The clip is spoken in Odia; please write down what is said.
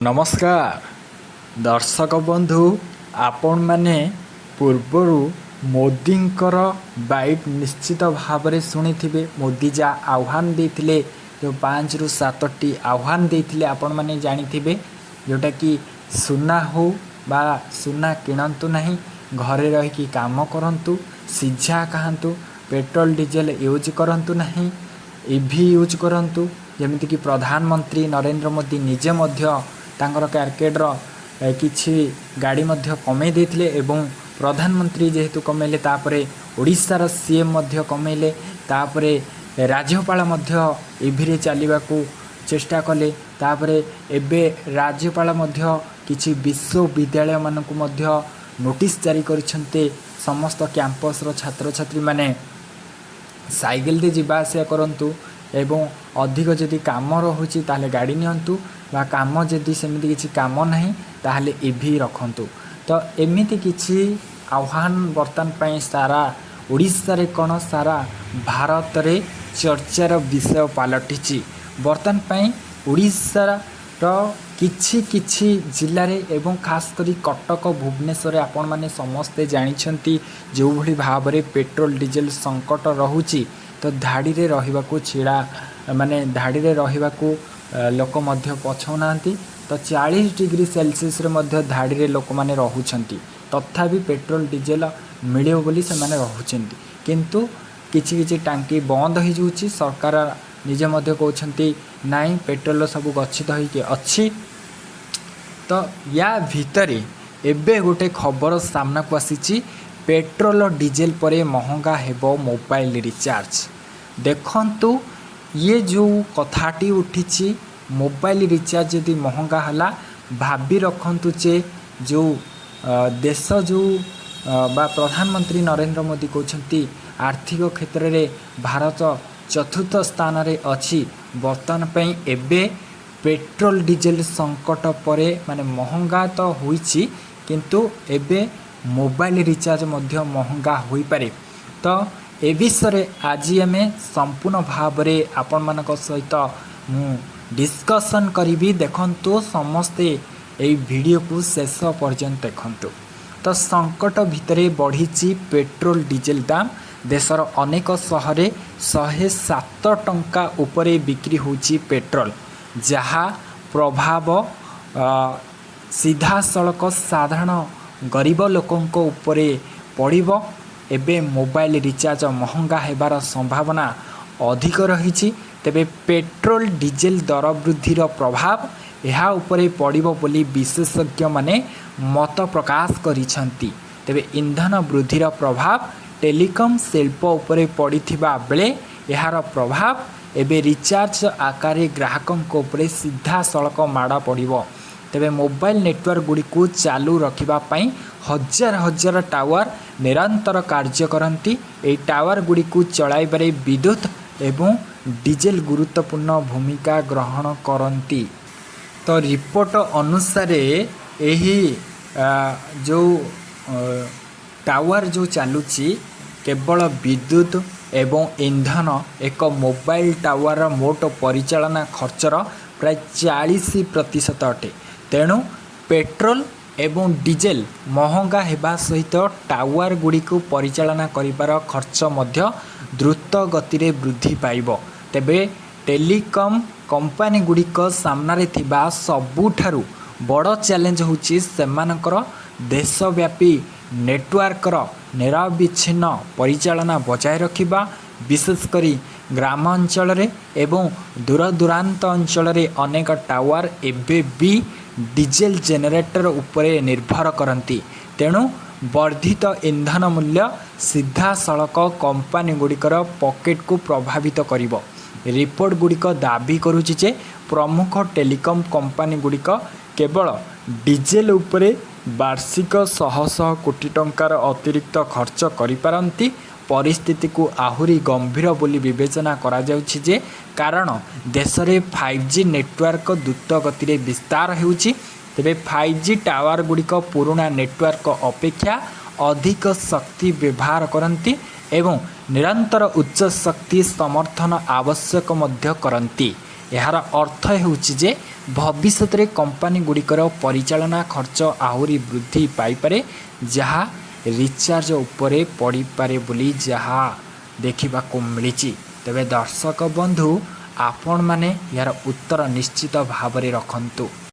ନମସ୍କାର ଦର୍ଶକ ବନ୍ଧୁ, ଆପଣମାନେ ପୂର୍ବରୁ ମୋଦିଙ୍କର ବାଇଟ୍ ନିଶ୍ଚିତ ଭାବରେ ଶୁଣିଥିବେ। ମୋଦି ଯାହା ଆହ୍ୱାନ ଦେଇଥିଲେ, ଯେଉଁ 5ରୁ 7ଟି ଆହ୍ୱାନ ଦେଇଥିଲେ, ଆପଣମାନେ ଜାଣିଥିବେ, ଯେଉଁଟାକି ସୁନା ହେଉ ବା ସୁନା କିଣନ୍ତୁ ନାହିଁ, ଘରେ ରହିକି କାମ କରନ୍ତୁ, ସିଝା ଖାଆନ୍ତୁ, ପେଟ୍ରୋଲ ଡିଜେଲ ୟୁଜ୍ କରନ୍ତୁ ନାହିଁ, ଇଭି ୟୁଜ୍ କରନ୍ତୁ। ଯେମିତିକି ପ୍ରଧାନମନ୍ତ୍ରୀ ନରେନ୍ଦ୍ର ମୋଦି ନିଜେ ମଧ୍ୟ ତାଙ୍କର କାରକେଡ଼ର କିଛି ଗାଡ଼ି ମଧ୍ୟ କମେଇ ଦେଇଥିଲେ ଏବଂ ପ୍ରଧାନମନ୍ତ୍ରୀ ଯେହେତୁ କମେଇଲେ, ତାପରେ ଓଡ଼ିଶାର ସିଏମ୍ ମଧ୍ୟ କମେଇଲେ, ତାପରେ ରାଜ୍ୟପାଳ ମଧ୍ୟ ଇଭିରେ ଚାଲିବାକୁ ଚେଷ୍ଟା କଲେ। ତାପରେ ଏବେ ରାଜ୍ୟପାଳ ମଧ୍ୟ କିଛି ବିଶ୍ୱବିଦ୍ୟାଳୟମାନଙ୍କୁ ମଧ୍ୟ ନୋଟିସ୍ ଜାରି କରିଛନ୍ତି, ସମସ୍ତ କ୍ୟାମ୍ପସ୍ର ଛାତ୍ରଛାତ୍ରୀମାନେ ସାଇକେଲରେ ଯିବା ଆସିବା କରନ୍ତୁ ଏବଂ ଅଧିକ ଯଦି କାମ ରହୁଛି, ତାହେଲେ ଗାଡ଼ି ନିଅନ୍ତୁ ବା କାମ ଯଦି ସେମିତି କିଛି କାମ ନାହିଁ, ତାହେଲେ ଇଭି ରଖନ୍ତୁ। ତ ଏମିତି କିଛି ଆହ୍ୱାନ ବର୍ତ୍ତମାନ ପାଇଁ ସାରା ଓଡ଼ିଶାରେ କ'ଣ, ସାରା ଭାରତରେ ଚର୍ଚ୍ଚାର ବିଷୟ ପାଲଟିଛି। ବର୍ତ୍ତମାନ ପାଇଁ ଓଡ଼ିଶାର କିଛି କିଛି ଜିଲ୍ଲାରେ ଏବଂ ଖାସ କରି କଟକ, ଭୁବନେଶ୍ୱରରେ ଆପଣମାନେ ସମସ୍ତେ ଜାଣିଛନ୍ତି, ଯେଉଁଭଳି ଭାବରେ ପେଟ୍ରୋଲ ଡିଜେଲ ସଙ୍କଟ ରହୁଛି, ତ ଧାଡ଼ିରେ ରହିବାକୁ ଛିଡ଼ା ମାନେ ଧାଡ଼ିରେ ରହିବାକୁ ଲୋକ ମଧ୍ୟ ପଛଉନାହାନ୍ତି। ତ 40 ଡିଗ୍ରୀ ସେଲସିୟସରେ ମଧ୍ୟ ଧାଡ଼ିରେ ଲୋକମାନେ ରହୁଛନ୍ତି, ତଥାପି ପେଟ୍ରୋଲ ଡିଜେଲ ମିଳିବ ବୋଲି ସେମାନେ ରହୁଛନ୍ତି। କିନ୍ତୁ କିଛି କିଛି ଟାଙ୍କି ବନ୍ଦ ହେଇଯାଉଛି। ସରକାର ନିଜେ ମଧ୍ୟ କହୁଛନ୍ତି, ନାଇଁ, ପେଟ୍ରୋଲ ସବୁ ଗଚ୍ଛିତ ହେଇକି ଅଛି। ତ ୟା ଭିତରେ ଏବେ ଗୋଟେ ଖବର ସାମ୍ନାକୁ ଆସିଛି, ପେଟ୍ରୋଲ ଡିଜେଲ ପରେ ମହଙ୍ଗା ହେବ ମୋବାଇଲ ରିଚାର୍ଜ। ଦେଖନ୍ତୁ, ଇଏ ଯେଉଁ କଥାଟି ଉଠିଛି, ମୋବାଇଲ ରିଚାର୍ଜ ଯଦି ମହଙ୍ଗା ହେଲା, ଭାବି ରଖନ୍ତୁ ଯେ ଯେଉଁ ଦେଶ ଯେଉଁ ବା ପ୍ରଧାନମନ୍ତ୍ରୀ ନରେନ୍ଦ୍ର ମୋଦି କହୁଛନ୍ତି, ଆର୍ଥିକ କ୍ଷେତ୍ରରେ ଭାରତ ଚତୁର୍ଥ ସ୍ଥାନରେ ଅଛି। ବର୍ତ୍ତମାନ ପାଇଁ ଏବେ ପେଟ୍ରୋଲ ଡିଜେଲ ସଙ୍କଟ ପରେ ମାନେ ମହଙ୍ଗା ତ ହୋଇଛି, କିନ୍ତୁ ଏବେ ମୋବାଇଲ ରିଚାର୍ଜ ମଧ୍ୟ ମହଙ୍ଗା ହୋଇପାରେ। ତ ଏ ବିଷୟରେ ଆଜି ଆମେ ସମ୍ପୂର୍ଣ୍ଣ ଭାବରେ ଆପଣମାନଙ୍କ ସହିତ ମୁଁ ଡିସ୍କସନ୍ କରିବି। ଦେଖନ୍ତୁ, ସମସ୍ତେ ଏଇ ଭିଡ଼ିଓକୁ ଶେଷ ପର୍ଯ୍ୟନ୍ତ ଦେଖନ୍ତୁ। ତ ସଙ୍କଟ ଭିତରେ ବଢ଼ିଛି ପେଟ୍ରୋଲ ଡିଜେଲ ଦାମ। ଦେଶର ଅନେକ ସହରରେ 107 ଟଙ୍କା ଉପରେ ବିକ୍ରି ହେଉଛି ପେଟ୍ରୋଲ, ଯାହା ପ୍ରଭାବ ସିଧାସଳଖ ସାଧାରଣ ଗରିବ ଲୋକଙ୍କ ଉପରେ ପଡ଼ିବ। ଏବେ ମୋବାଇଲ ରିଚାର୍ଜ ମହଙ୍ଗା ହେବାର ସମ୍ଭାବନା ଅଧିକ ରହିଛି। ତେବେ ପେଟ୍ରୋଲ ଡିଜେଲ ଦର ବୃଦ୍ଧିର ପ୍ରଭାବ ଏହା ଉପରେ ପଡ଼ିବ ବୋଲି ବିଶେଷଜ୍ଞମାନେ ମତ ପ୍ରକାଶ କରିଛନ୍ତି। ତେବେ ଇନ୍ଧନ ବୃଦ୍ଧିର ପ୍ରଭାବ ଟେଲିକମ୍ ଶିଳ୍ପ ଉପରେ ପଡ଼ିଥିବା ବେଳେ ଏହାର ପ୍ରଭାବ ଏବେ ରିଚାର୍ଜ ଆକାରରେ ଗ୍ରାହକଙ୍କ ଉପରେ ସିଧାସଳଖ ମାଡ଼ ପଡ଼ିବ। ତେବେ ମୋବାଇଲ ନେଟୱାର୍କ ଗୁଡ଼ିକୁ ଚାଲୁ ରଖିବା ପାଇଁ ହଜାର ହଜାର ଟାୱାର ନିରନ୍ତର କାର୍ଯ୍ୟ କରନ୍ତି। ଏହି ଟାୱାର ଗୁଡ଼ିକୁ ଚଳାଇବାରେ ବିଦ୍ୟୁତ ଏବଂ ଡିଜେଲ ଗୁରୁତ୍ୱପୂର୍ଣ୍ଣ ଭୂମିକା ଗ୍ରହଣ କରନ୍ତି। ତ ରିପୋର୍ଟ ଅନୁସାରେ ଏହି ଯେଉଁ ଟାୱାର ଯେଉଁ ଚାଲୁଛି, କେବଳ ବିଦ୍ୟୁତ ଏବଂ ଇନ୍ଧନ ଏକ ମୋବାଇଲ ଟାୱାରର ମୋଟ ପରିଚାଳନା ଖର୍ଚ୍ଚର ପ୍ରାୟ 40% ଅଟେ। ତେଣୁ ପେଟ୍ରୋଲ ଏବଂ ଡିଜେଲ ମହଙ୍ଗା ହେବା ସହିତ ଟାୱାର ଗୁଡ଼ିକୁ ପରିଚାଳନା କରିବାର ଖର୍ଚ୍ଚ ମଧ୍ୟ ଦ୍ରୁତ ଗତିରେ ବୃଦ୍ଧି ପାଇବ। ତେବେ ଟେଲିକମ୍ କମ୍ପାନୀ ଗୁଡ଼ିକ ସାମ୍ନାରେ ଥିବା ସବୁଠାରୁ ବଡ଼ ଚ୍ୟାଲେଞ୍ଜ ହେଉଛି ସେମାନଙ୍କର ଦେଶବ୍ୟାପୀ ନେଟୱାର୍କର ନିରବିଚ୍ଛିନ୍ନ ପରିଚାଳନା ବଜାୟ ରଖିବା। ବିଶେଷ କରି ଗ୍ରାମାଞ୍ଚଳରେ ଏବଂ ଦୂରଦୂରାନ୍ତ ଅଞ୍ଚଳରେ ଅନେକ ଟାୱାର ଏବେ ବି ଡିଜେଲ ଜେନେରେଟର ଉପରେ ନିର୍ଭର କରନ୍ତି। ତେଣୁ ବର୍ଦ୍ଧିତ ଇନ୍ଧନ ମୂଲ୍ୟ ସିଧାସଳଖ କମ୍ପାନୀ ଗୁଡ଼ିକର ପକେଟକୁ ପ୍ରଭାବିତ କରିବ। ରିପୋର୍ଟ ଗୁଡ଼ିକ ଦାବି କରୁଛି ଯେ ପ୍ରମୁଖ ଟେଲିକମ୍ କମ୍ପାନୀ ଗୁଡ଼ିକ କେବଳ ଡିଜେଲ ଉପରେ ବାର୍ଷିକ ଶହ ଶହ କୋଟି ଟଙ୍କାର ଅତିରିକ୍ତ ଖର୍ଚ୍ଚ କରିପାରନ୍ତି। ପରିସ୍ଥିତିକୁ ଆହୁରି ଗମ୍ଭୀର ବୋଲି ବିବେଚନା କରାଯାଉଛି ଯେ କାରଣ ଦେଶରେ 5G network ଦ୍ରୁତ ଗତିରେ ବିସ୍ତାର ହେଉଛି। ତେବେ 5G tower ଗୁଡ଼ିକ ପୁରୁଣା ନେଟୱାର୍କ ଅପେକ୍ଷା ଅଧିକ ଶକ୍ତି ବ୍ୟବହାର କରନ୍ତି ଏବଂ ନିରନ୍ତର ଉଚ୍ଚ ଶକ୍ତି ସମର୍ଥନ ଆବଶ୍ୟକ ମଧ୍ୟ କରନ୍ତି। ଏହାର ଅର୍ଥ ହେଉଛି ଯେ ଭବିଷ୍ୟତରେ କମ୍ପାନୀ ଗୁଡ଼ିକର ପରିଚାଳନା ଖର୍ଚ୍ଚ ଆହୁରି ବୃଦ୍ଧି ପାଇପାରେ, ଯାହା ରିଚାର୍ଜ ଉପରେ ପଡ଼ିପାରେ ବୋଲି ଯାହା ଦେଖିବାକୁ ମିଳିଛି। ତେବେ ଦର୍ଶକ ବନ୍ଧୁ, ଆପଣମାନେ ଏହାର ଉତ୍ତର ନିଶ୍ଚିତ ଭାବରେ ରଖନ୍ତୁ।